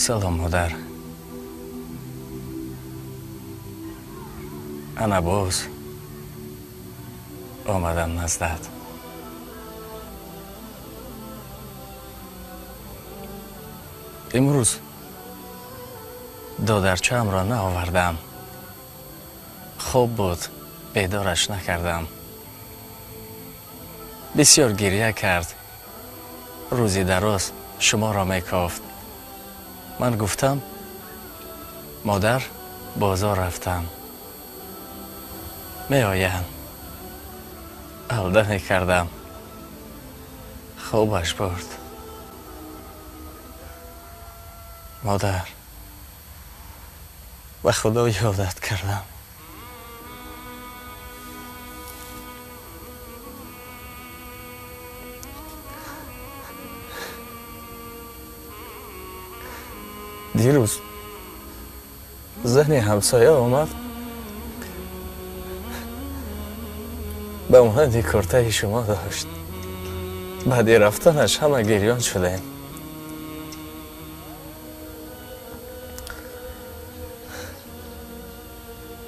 Салом, модар. Ана боз омадам наздат. Имрӯз додарчаамро наовардам. Хоб буд, бедораш накардам. Бисёр гирья кард. Рӯзи дароз шуморо мекофт. Ман гуфтам, модар, бозор рафтам. Меоям. Алда мекардам. Хобаш бурд. Модар, ба Худо ёдат кардам. Дирӯз зани ҳамсоя омад, ба монанди куртаи шумо дошт. Баъди рафтанаш ҳама гирён шудем.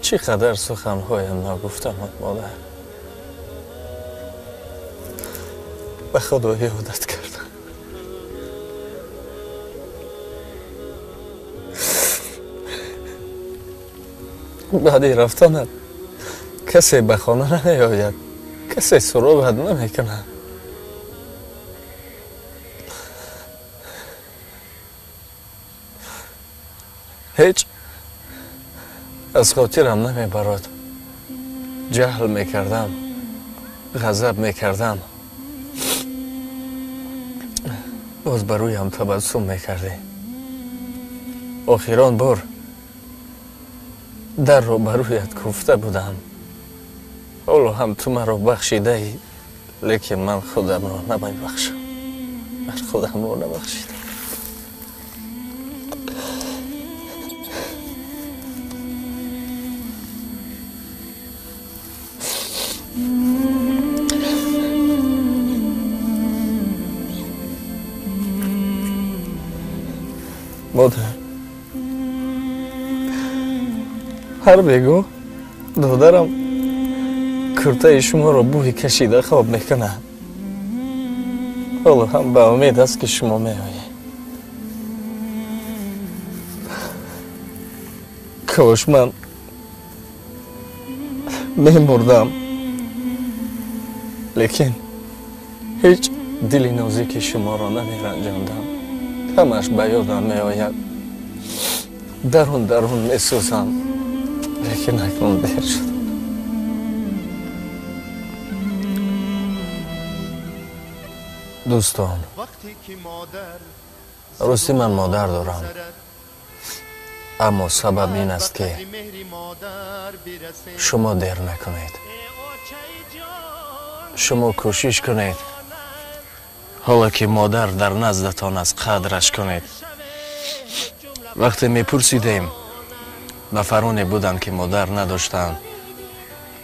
Чӣ қадар суханҳоям ногуфта монд, модар. Ба Худо ёдат кардам. Баъди рафтанат касе ба хона намеояд, касе суроғат намекунад. Ҳеҷ аз хотирам намебарод. Ҷаҳл мекардам, ғазаб мекардам. Боз ба рӯям табассум мекардӣ. Охирон бор дарро ба рӯят куфта будам. Ҳоло ҳам ту маро бахшидаӣ, лекин ман худамро намебахшам. Ман худамро набахшидам. Модар, ҳар бегоҳ додарам куртаи шуморо бӯи кашида хоб мекунад. Ҳоло ҳам ба умед аст, ки шумо меоед. Кош ман мемурдам, лекин ҳеҷ дили нозики шуморо намеранҷондам. Ҳамаш ба ёдам меояд. Дарун дарун месӯзам, лекин акнун дер шуд. Дӯстон, ростӣ ман модар дорам, аммо сабаб ин аст, ки шумо дер накунед. Шумо кӯшиш кунед, ҳоло ки модар дар наздатон аст, қадраш кунед. Вақте мепурсидем, нафароне буданд, ки модар надоштанд.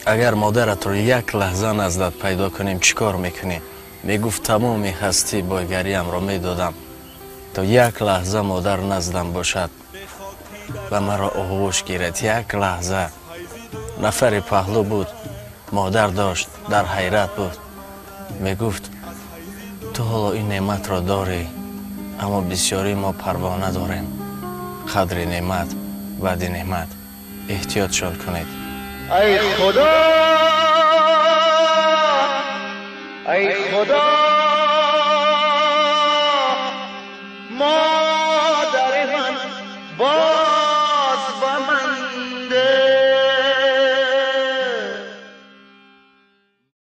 Агар модаратро як лаҳза наздат пайдо кунем, чӣ кор мекунӣ? Мегуфт, тамоми ҳастӣ бойгариамро медодам, то як лаҳза модар наздам бошад ва маро оғӯш гирад. Як лаҳза. Нафари паҳлӯ буд, модар дошт, дар ҳайрат буд. Мегуфт, ту ҳоло ин неъматро дорӣ, аммо бисёри мо парво надорем. Қадри неъмат баъди неъмат. Эҳтиётшон кунед. Ай Худо, ай Худо.